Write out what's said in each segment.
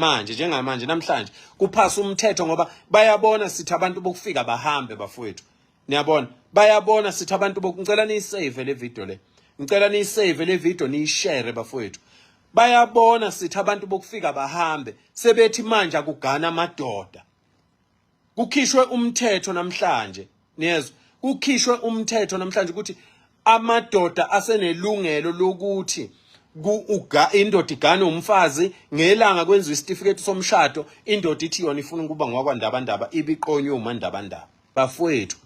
Manje, njengamanje, namhlanje kuphasa umthetho ngoba bayabona sithi abantu bokufika bahambe bafowethu. Niyabona, bayabona sithi abantu. Ngicela niyisave le video le, ngicela niyisave le video, niyishare bafowethu. Bayabona sithi abantu bokufika bahambe, sebethi manje akugana amadoda. Kukhishwe umthetho namhlanje, niyezwa? Kukhishwe umthetho namhlanje ukuthi amadoda asenelungelo lokuthi indoda igane umfazi ngelanga kwenziwa isitifiketi somshado, indoda ithi yona ifuna ukuba ngowakwaNdabandaba, ibiqonywe uMaNdabandaba. Bafowethu,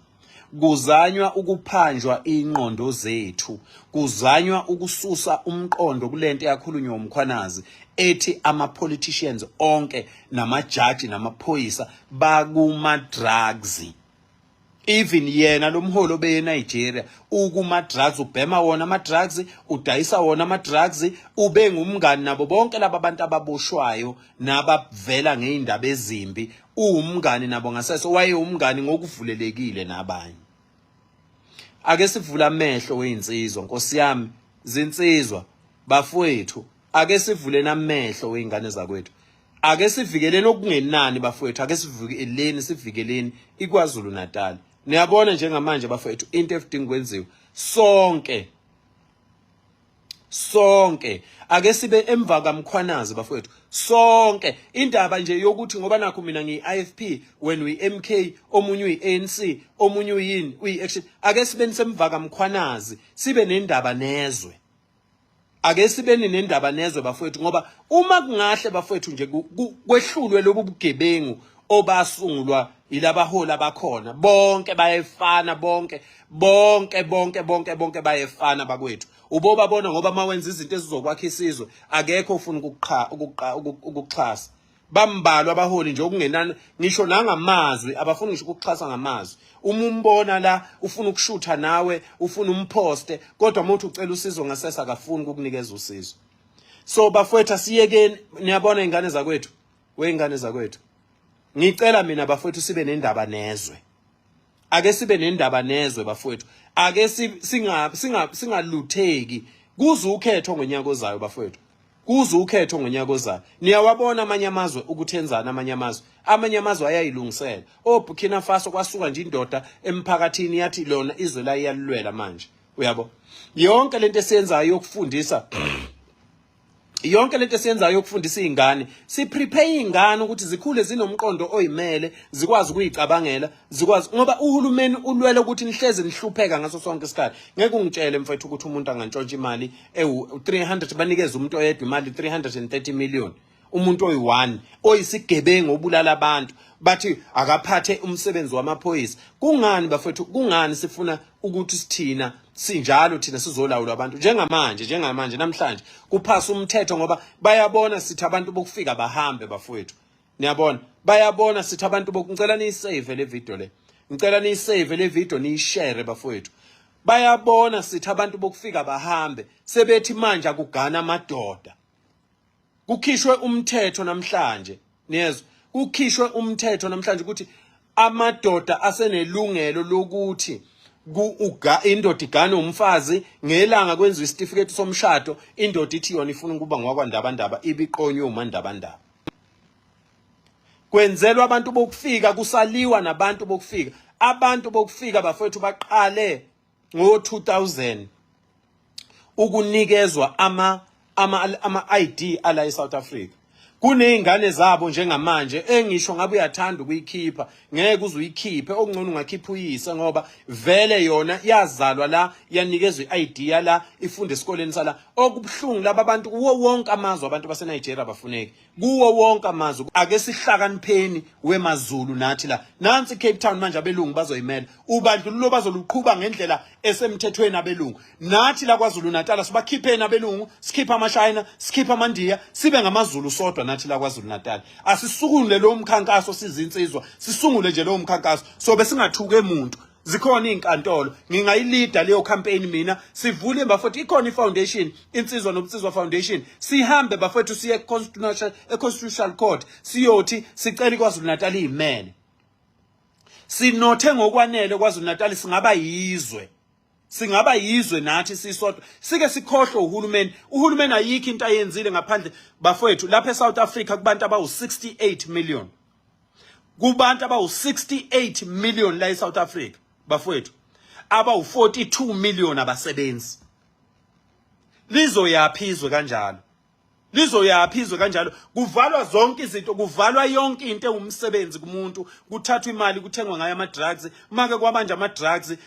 kuzanywa ukuphanjwa ingqondo zethu, kuzanywa ukususa umqondo kulento eyakhulunywa uMkhwanazi ethi ama-politicians onke namajaji namaphoyisa bakuma-drugs. Even yena lo mholi obeye Nigeria ukuma-drugs, ubhema wona ama-drugs, udayisa wona ama-drugs, ube ngumngani nabo bonke laba bantu ababoshwayo nabavela ngey'ndaba ezimbi. Uwumngani nabo ngasese, waye umngani ngokuvulelekile nabanye. Ake sivule amehlo weyinsizwa, nkosi yami, zinsizwa bafowethu, ake sivule namehlo wey'ngane zakwethu. Ake sivikeleni okungenani bafowethu, ake sivikeleni, sivikeleni iKwaZulu Natal. Niyabona njengamanje bafowethu, into efudinga kwenziwa, sonke, sonke ake sibe emva kaMkhwanazi bafowethu, sonke. Indaba nje yokuthi ngoba nakho mina ngiyi-IFP, wena uyi-MK, omunye uyi-ANC, omunye uyini, uyi-Action, ake sibeni semva kaMkhwanazi, sibe nendaba nezwe. Ake sibeni nendaba nezwe bafowethu, ngoba uma kungahle bafowethu nje kwehlulwe lobu bugebengu obasungulwa yilabaholi abakhona, bonke bayefana, bonke, bonke, bonke, bonke, bonke bayefana bakwethu. Ubobabona ngoba uma wenza izinto ezizokwakha isizwe, akekho ofuna ukukuxhasa. Bambalwa abaholi nje okungenani ngisho nangamazwi abafuni ngisho ukukuxhasa ngamazwi. Uma umbona la ufuna ukushutha nawe, ufuna umphoste, kodwa uma uthi ucela usizo ngasese, akafuni ukukunikeza usizo. So bafowethu, asiyekeni. Niyabona ingane zakwethu, wey'ngane zakwethu, ngicela mina bafowethu sibe nendaba nezwe. Ake sibe nendaba nezwe bafowethu, ake singalutheki kuze ukhetho ngonyaka ozayo bafowethu, kuze ukhetho ngonyaka ozayo. Niyawabona amanye amazwe ukuthi enzani. Amanye amazwe ayayilungisela. OBurkina Faso, kwasuka nje indoda emphakathini yathi lona izwe la iyalilwela. Manje uyabo, yonke lento esiyenzayo yokufundisa, yonke lento esiyenzayo yokufundisa izingane, siprepare izingane ukuthi zikhule zinomqondo oyimele, zikwazi ukuyicabangela, zikwazi, ngoba uhulumeni ulwele ukuthi nihleze nihlupheka ngaso sonke isikhathi. Ngeke ungitshele mfethu ukuthi umuntu angantshontsha imali ewu-300, banikeze umuntu oyedwa imali 330 million, umuntu oyi-one oyisigebengu obulala abantu, bathi akaphathe umsebenzi wamaphoyisa. Kungani bafethu? Kungani sifuna ukuthi sithina sinjalo, thina sizolawula abantu? Njengamanje, njengamanje, namhlanje kuphasa umthetho ngoba bayabona sithi abantu bokufika bahambe bafowethu. Niyabona, bayabona sithi abantu. Ngicela niyisave le video le, ngicela niyisave le video, niyishare bafowethu. Bayabona sithi abantu bokufika bahambe, sebethi manje akugana amadoda. Kukhishwe umthetho namhlanje, niyezwa? Kukhishwe umthetho namhlanje ukuthi amadoda asenelungelo lokuthi indoda igane umfazi ngelanga kwenziwa isitifiketi somshado, indoda ithi yona ifuna ukuba ngowakwaNdabandaba, ibiqonywe uMaNdabandaba. Kwenzelwa abantu bokufika, kusaliwa nabantu bokufika. Abantu bokufika bafowethu baqale ngo-2000 ukunikezwa ama ID ala eSouth Africa. Kuney'ngane zabo njengamanje engisho ngabe uyathanda ukuyikhipha, ngeke uze uyikhiphe. Okungcono ungakhipha uyise, ngoba vele yona yazalwa la, yanikezwa i-ID yala, ifunda esikoleni sala. Okubuhlungu, laba bantu kuwo wonke amazwe, abantu baseNigeria bafuneki kuwo wonke amazwe. Ake sihlakanipheni wemaZulu nathi la. Nansi Cape Town manje, abelungu bazoyimela ubandlululo, bazoluqhuba ngendlela esemthethweni abelungu. Nathi la KwaZulu Natal sibakhipheni abelungu, sikhipha amaShayina, sikhipha amaNdiya, sibe ngamaZulu sodwa nathi la KwaZulu Natal. Asisungule lo mkhankaso sizinsizwa, sisungule nje lowo mkhankaso, sobe singathuke umuntu. Zikhona iy'nkantolo, ngingayilida leyo campaign mina. Sivule bafowethu, ikhona i-foundation, Insizwa Nobunsizwa Foundation. Sihambe bafowethu, siye e-Constitutional Court, siyothi sicela iKwaZulu Natal iyimele. Sinothe ngokwanele KwaZulu Natal, singaba yizwe. Singaba yizwe nathi sisodwa, sike sikhohlwe uhulumeni. Uhulumeni ayikho into ayenzile ngaphandle, bafowethu. Lapha eSouth Africa kubantu abawu-68 million, kubantu abawu-68 million la eSouth Africa, bafowethu, abawu-42 million abasebenzi. Lizoyaphi izwe kanjalo? Lizoyaphi izwe kanjalo? Kuvalwa zonke izinto, kuvalwa yonke into ewumsebenzi kumuntu, kuthathwa imali kuthengwa ngayo ama-drugs. Make kwabanje ama-drugs,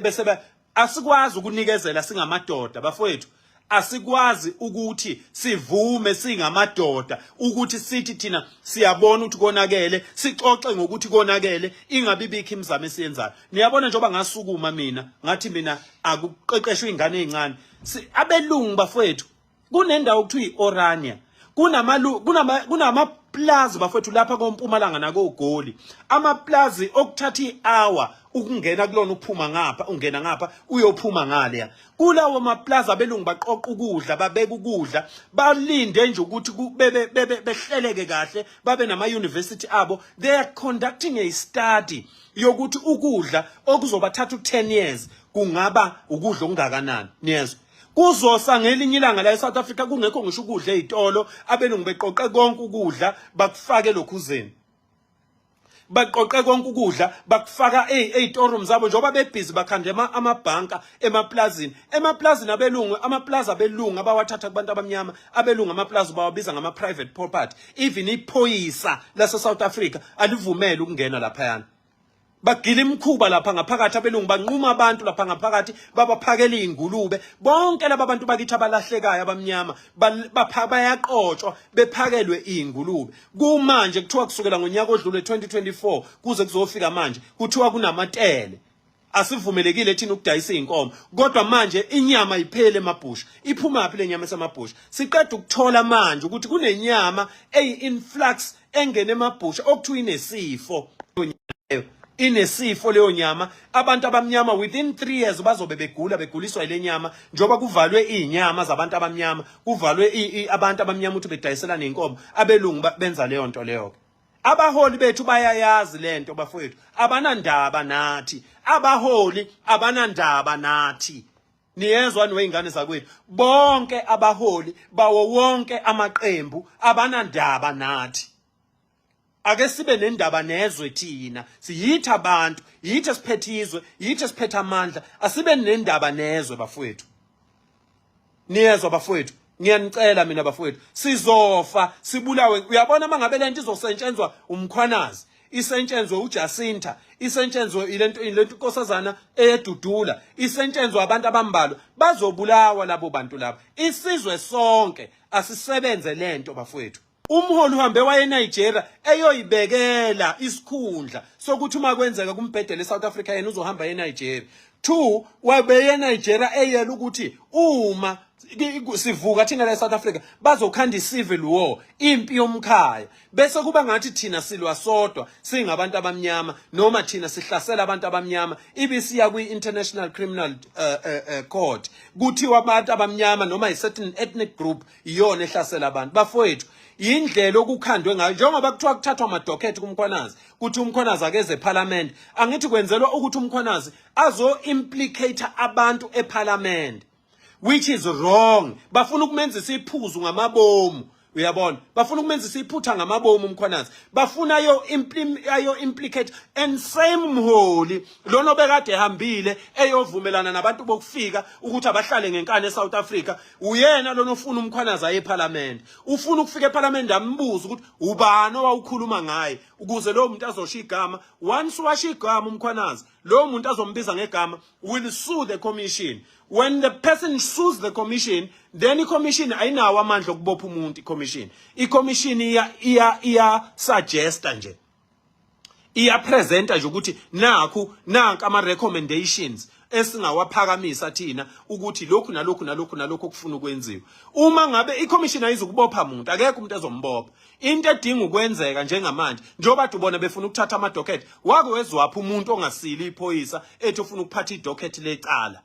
bese asikwazi ukunikezela singamadoda, bafowethu. Asikwazi ukuthi sivume singamadoda ukuthi sithi thina siyabona ukuthi konakele, sixoxe ngokuthi konakele, ingabi bikho imizamo esiyenzayo. Niyabona, njengoba ngasukuma mina ngathi mina akuqeqeshwe ingane ezincane, abelungu, bafowethu, kunendawo okuthiwa i-Orania, kunamaplazi, bafowethu, lapha kompumalanga nakoGoli, amaplazi okuthatha i-hour ukungena kulona, uphuma ngapha ungena ngapha uyophuma ngaleya. Kulawo maplazi abelungu baqoqa ukudla, babeka ukudla, balinde nje ukuthi bebe bebe behleleke kahle, babe nama-university abo. They are conducting a study yokuthi ukudla okuzobathatha u-10 years kungaba ukudla okungakanani. Niyezwa, kuzosa ngelinye ilanga la eSouth Africa kungekho ngisho ukudla ezitolo, abelungu beqoqe konke ukudla bakufake lokhuzeni, baqoqe konke ukudla bakufaka ey'storeroom zabo, njengoba bebhizi bakhande amabhanka emaplazini, emaplazini abelungu, amaplazi abelungu abawathatha kubantu abamnyama. Abelungu amaplazi bawabiza ngama-private property. Even iphoyisa lase-South Africa alivumele ukungena laphayana. Bagila imikhuba lapha ngaphakathi abelungu, banquma abantu lapha ngaphakathi, babaphakela iy'ngulube. Bonke laba bantu bakithi abalahlekayo abamnyama bayaqotshwa bephakelwe iy'ngulube. Kumanje kuthiwa kusukela ngonyaka odlule 2024 kuze kuzofika manje, kuthiwa kunamatele, asivumelekile thina ukudayisa iy'nkomo, kodwa manje inyama iphele emabhusha. Iphumaphi le nyama esemabhusha? Siqeda ukuthola manje ukuthi kunenyama eyi-influx engene emabhusha okuthiwa inesifo, inesifo leyo nyama. Abantu abamnyama within 3 years bazobe begula, beguliswa ile nyama, njengoba kuvalwe iy'nyama zabantu abamnyama, kuvalwe abantu abamnyama ukuthi bedayiselane iy'nkomo. Abelungu benza leyo nto leyo-ke. Abaholi bethu bayayazi lento, bafowethu, abanandaba nathi. Abaholi abanandaba nathi, niyezwa niwey'ngane zakwethu? Bonke abaholi bawo wonke amaqembu abanandaba nathi. Ake sibe nendaba nezwe thina, siyithi abantu, yithi esiphethe izwe, yithi esiphethe amandla. Asibe nendaba nezwe, bafowethu. Niyezwa, bafowethu? Ngiyanicela mina, bafowethu, sizofa sibulawe. Uyabona, uma ngabe lento izosetshenzwa uMkhwanazi, isetshenzwe uJacinta, isetshenzwe ilento inkosazana eyedudula, isetshenzwe abantu abambalwa, bazobulawa labo bantu labo. Isizwe sonke asisebenze lento, bafowethu. Umholi uhambe waye eNigeria eyoyibekela isikhundla sokuthi uma kwenzeka kumbhedele eSouth Africa, yena uzohamba eNigeria. Two, wabeye eNigeria eyela ukuthi uma sivuka thina la eSouth Africa bazokhanda i-civil war, impi yomkhaya, bese kuba ngathi thina silwa sodwa singabantu abamnyama noma thina sihlasela abantu abamnyama, ibisiya kwi-International Criminal Court, kuthiwa abantu abamnyama noma i-certain ethnic group iyona ehlasela abantu. Bafowethu, indlela okukhandwe ngayo, njengoba kuthiwa kuthathwa amadocket kuMkhwanazi, kuthi uMkhwanazi akeze eParliament, angithi kwenzelwa ukuthi uMkhwanazi azo-implicate abantu eParliament, which is wrong. Bafuna ukumenzisa iphuzu ngamabomu, uyabona, bafuna ukumenzisa iphutha ngamabomu uMkhwanazi, bafuna ayo implicate. And same mholi lona obekade ehambile eyovumelana nabantu bokufika ukuthi abahlale ngenkani eSouth Africa, uyena lona ofuna uMkhwanazi aye eParliament. Ufuna ukufika eParliament ambuze ukuthi ubani owawukhuluma ngaye, ukuze lowo muntu azosho igama. Once washo igama uMkhwanazi, lowo muntu azombiza ngegama will sue the commission. When the person sues the commission, then i-commission ayinawo amandla okubopha umuntu. I-commission iya suggesta nje, iyapresenta nje ukuthi nakhu, nanka ama recommendations esingawaphakamisa thina ukuthi lokhu nalokhu nalokhu nalokhu okufuna ukwenziwa. Uma ngabe i-commission ayizukubopha umuntu, akekho umuntu ezombopha. Into edinga ukwenzeka njengamanje, njengoba ubona befuna ukuthatha ama-docket, wake wezwaphi umuntu ongasili iphoyisa ethi ufuna ukuphatha idocket lecala?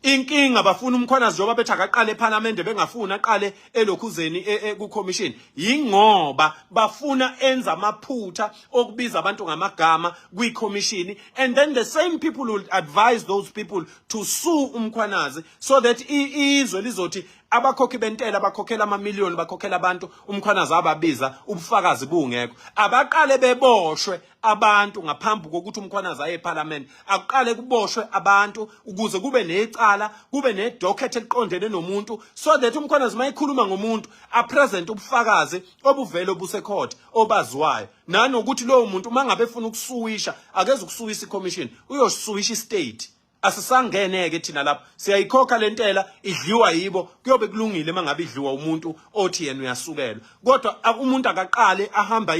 Inkinga bafuna uMkhwanazi njengoba bethi akaqale ePhalamende, bengafuni aqale elokhuzeni ku-commission, yingoba bafuna enza amaphutha okubiza abantu ngamagama kwi-commission, and then the same people will advise those people to sue uMkhwanazi so that izwe lizothi abakhokhi bentela bakhokhela amamiliyoni, bakhokhela abantu uMkhwanazi ababiza, ubufakazi bungekho. Abaqale beboshwe abantu ngaphambi kokuthi uMkhwanazi aye eParliament. Akuqale kuboshwe abantu ukuze kube necala, kube nedocket eliqondene nomuntu, so that uMkhwanazi mayikhuluma ngomuntu apresent ubufakazi obuvele obusecourt obaziwayo, nanokuthi lowo muntu uma ngabe efuna ukusuwisha akeze ukusuwisa i-commission, uyosuwisha i-state. Asisangene-ke thina lapho, siyayikhokha le ntela, idliwa yibo. Kuyobe kulungile uma ngabe idliwa umuntu othi yena uyasukelwa, kodwa umuntu akaqale ahambe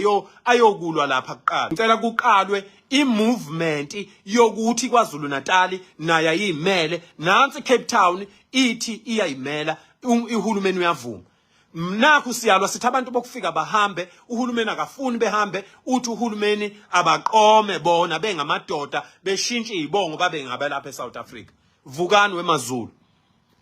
ayokulwa lapha kuqala. Ngicela kuqalwe i-movement yokuthi KwaZulu Natal nayo ayimele. Nansi Cape Town ithi iyayimela, uhulumeni uyavuma. Nakhu siyalwa, sithi abantu bokufika bahambe, uhulumeni akafuni behambe. Uthi uhulumeni abaqome bona bengamadoda, beshintshe izibongo, babe ngabelapha eSouth Africa. Vukani wemaZulu,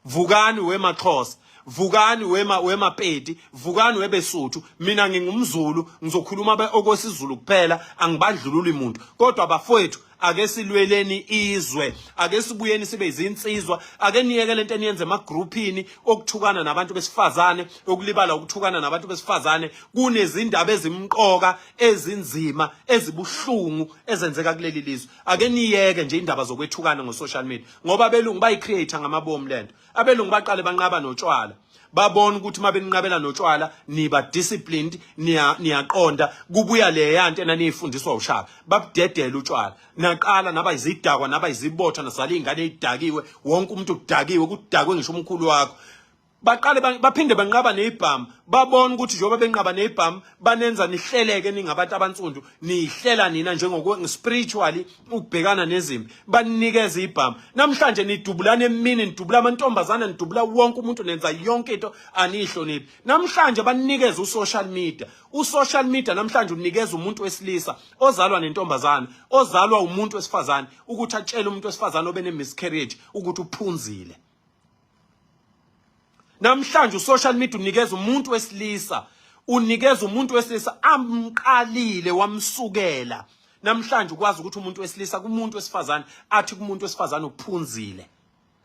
vukani wemaXhosa, vukani wemaPedi, vukani webeSuthu. Mina ngingumZulu, ngizokhuluma okwesiZulu kuphela, angibandlululi umuntu. Kodwa bafowethu, ake silweleni izwe, ake sibuyeni sibe izinsizwa, ake niyeke lento eniyenze emagroupini okuthukana nabantu besifazane, okulibala ukuthukana nabantu besifazane. Kunezindaba ezimqoka, ezinzima, ezibuhlungu ezenzeka kuleli lizwe. Ake niyeke nje indaba zokwethukana ngo-social media, ngoba abelungu bayicreate ngamabomu lento. Abelungu baqale banqaba notshwala, babona ukuthi uma beninqabela notshwala niba disciplined, niyaqonda, kubuya leya nto enaniyifundiswa uShaka. Babudedela utshwala, naqala naba izidakwa, naba izibotha, nazala iy'ngane ey'dakiwe, wonke umuntu udakiwe, kudakwe ngisho umkhulu wakho. Baqale baphinde banqaba nezibhamu, babona ukuthi njengoba benqaba nezibhamu banenza nihleleke ningabantu abansundu, nihlela nina njengoko spiritually ukubhekana nezimpi, banikeza ibhamu. Namhlanje nidubulana emini, nidubula amantombazana, nidubula wonke umuntu, nenza yonke into, aniyihloniphi. Namhlanje banikeza usocial media. Usocial media namhlanje unikeza umuntu wesilisa ozalwa nentombazana, ozalwa umuntu wesifazane, ukuthi atshele umuntu wesifazane obe ne-miscarriage ukuthi uphunzile. Namhlanje usocial media unikeza umuntu wesilisa, unikeza umuntu wesilisa amqalile wamsukela, namhlanje ukwazi ukuthi umuntu wesilisa kumuntu wesifazane athi kumuntu wesifazane uphunzile,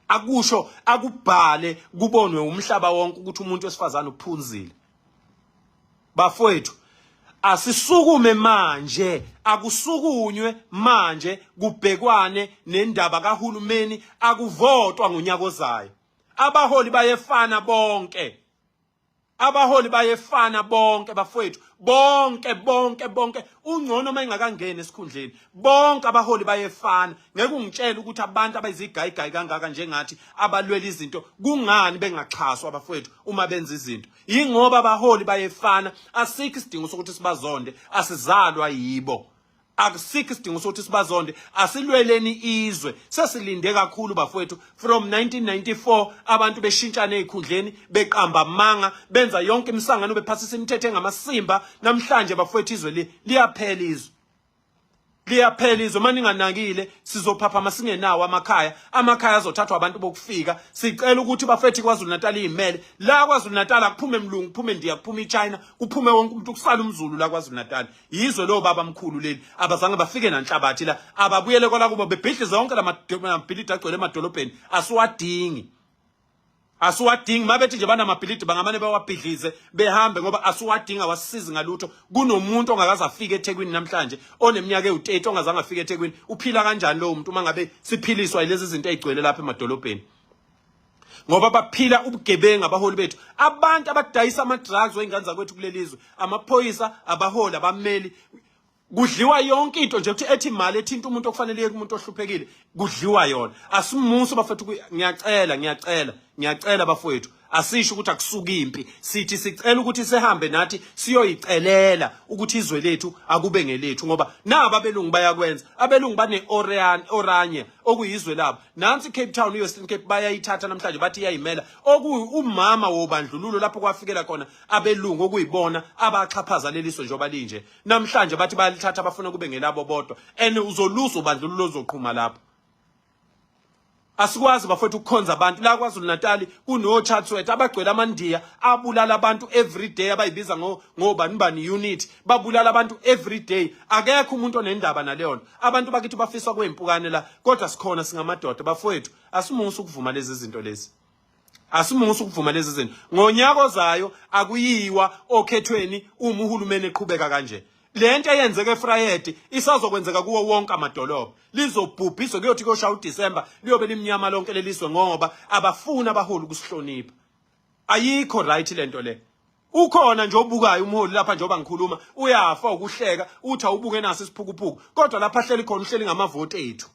akusho, akubhale, kubonwe umhlaba wonke ukuthi umuntu wesifazane uphunzile. Bafowethu, asisukume manje, akusukunywe manje, kubhekwane nendaba kahulumeni. Akuvotwa ngonyaka ozayo. Abaholi bayefana bonke, abaholi bayefana bonke bafowethu, bonke bonke bonke. Ungcono uma engakangeni esikhundleni. Bonke abaholi bayefana. Ngeke ungitshele ukuthi abantu abayizigayigayi kangaka njengathi, abalwela izinto, kungani bengaxhaswa abafowethu uma benza izinto. Yingoba abaholi bayefana. Asikho isidingo sokuthi sibazonde, asizalwa yibo. Akusikho isidingo sokuthi sibazonde, asilweleni izwe. Sesilinde kakhulu bafowethu, from 1994 abantu beshintshana ezikhundleni, beqamba amanga, benza yonke imisangano, bephasisa imithetho engamasimba. Namhlanje bafowethu, izwe liyaphela, izwe liyaphela izwe. Uma ninganakile sizophaphama singenawo amakhaya, amakhaya azothathwa abantu bokufika. Sicela ukuthi bafethu KwaZulu Natal iyimele. La KwaZulu Natal akuphume mlungu, kuphume Ndiya, kuphume iChina, kuphume wonke umuntu, kusala umZulu la KwaZulu Natal. Yizwe lo baba mkhulu leli, abazange bafike nanhlabathi la. Ababuyele kwala kubo, bebhidlize wonke lamabhilidi agcwele emadolobheni, asiwadingi, asiwadingi. Mabethi nje banamabhilidi, bangamane bewabhidlize behambe, ngoba asiwadingi, awasisizi ngalutho. Kunomuntu ongakaze afike eThekwini namhlanje, oneminyaka ewu-30, ongazange afike eThekwini. Uphila kanjani lowo muntu uma ngabe siphiliswa yilezi zinto ey'gcwele lapha emadolobheni? Ngoba baphila ubugebengu abaholi bethu, abantu abadayisa ama-drugs wey'ngane zakwethu kuleli zwe, amaphoyisa, abaholi, abameli. Kudliwa yonke into nje ukuthi ethi imali ethinta umuntu okufanele iye kumuntu ohluphekile, kudliwa yona. Asimusa bafethu, ngiyacela, ngiyacela, ngiyacela bafowethu. Asisho ukuthi akusuki impi, sithi sicela ukuthi sihambe nathi siyoyicelela ukuthi izwe lethu akube ngelethu, ngoba naba abelungu bayakwenza. Abelungu bane-Oranje okuyizwe labo. Nansi Cape Town, i-Western Cape bayayithatha namhlanje, bathi iyayimela, okuwumama wobandlululo lapho kwafikela khona abelungu, okuyibona abaxhaphaza leli zwe njengoba linje namhlanje. Bathi bayalithatha, bafuna kube ngelabo bodwa, and uzolusa ubandlululo ozoqhuma lapho. Asikwazi bafowethu ukukhonza abantu la KwaZulu Natal kuno Chatsworth abagcwele amandiya abulala abantu every day abayibiza ngo ngobani bani unit babulala abantu every day akekho umuntu onendaba naleyo nto abantu bakithi bafiswa kwempukane la kodwa sikhona singamadoda bafowethu asimusa ukuvuma lezi zinto lezi asimusa ukuvuma lezi zinto ngonyaka ozayo akuyiwa okhethweni uma uhulumeni eqhubeka kanje lento eyenzeka eFrayed isazokwenzeka kuwo wonke amadolobha lizobhubhiswa kuyothi kuyoshaya uDecember liyobe limnyama lonke lelizwe ngoba abafuni abaholi ukusihlonipha ayikho right lento le ukhona nje obukayo umholi lapha njengoba ngikhuluma uyafa ukuhleka uthi awubuke naso isiphukuphuku kodwa lapha ahleli khona uhleli ngamavoti ethu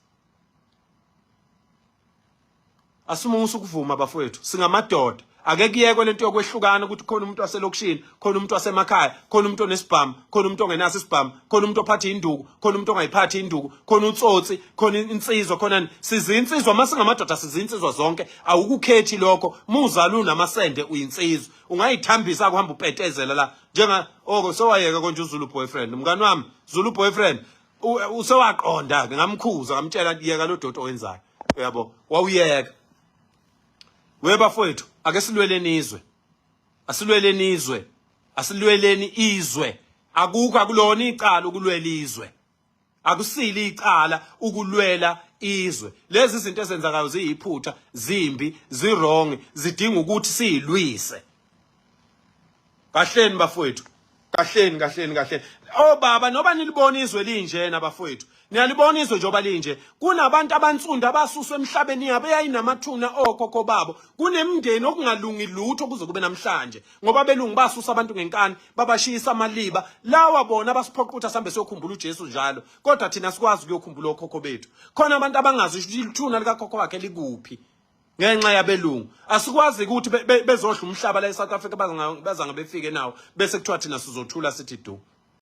Asimusa ukuvuma bafowethu, singamadoda. Ake kuyekwe lento yokwehlukana ukuthi khona umuntu waselokishini, khona umuntu wasemakhaya, khona umuntu onesibhamu, khona umuntu ongenaso isibhamu, khona umuntu ophatha induku, khona umuntu ongayiphathi induku, khona utsotsi, khona insizwa, khona sizinsizwa masingamadoda sizinsizwa zonke. Awukukhethi lokho, muzala unamasende uyinsizwa. Ungayithambisa kuhamba upetezela la. Njenga oko sowayeka konje uZulu boyfriend. Mngani wami, Zulu boyfriend usewaqonda ke ngamkhuza ngamtshela yeka lo doti owenzayo uyabo wawuyeka we bafowethu ake silweleni izwe asilweleni izwe asilweleni izwe akukho akulona icala ukulwela izwe akusili icala ukulwela izwe lezi zinto ezenzakayo ziyiphutha zimbi ziwrong zidinga ukuthi siyilwise Kahleni bafowethu. Kahleni kahleni kahleni. Oh baba noba nilibona izwe linjena bafowethu. Niyalibona izwe njengoba linje. Kunabantu abansundu abasuswe emhlabeni yabo eyayinamathuna okhokho babo. Kunemindeni okungalungi lutho kuze kube namhlanje. Ngoba belungu basusa abantu ngenkani, babashiyisa amaliba. Lawa bona basiphoqa ukuthi asambe siyokhumbula uJesu njalo. Kodwa thina sikwazi ukuyokhumbula okhokho bethu. Khona abantu abangazi ukuthi ithuna likakhokho wakhe likuphi. Ngenxa yabelungu asikwazi ukuthi bezodla umhlaba la eSouth Africa bazange befike nawo bese kuthiwa thina sizothula sithi du.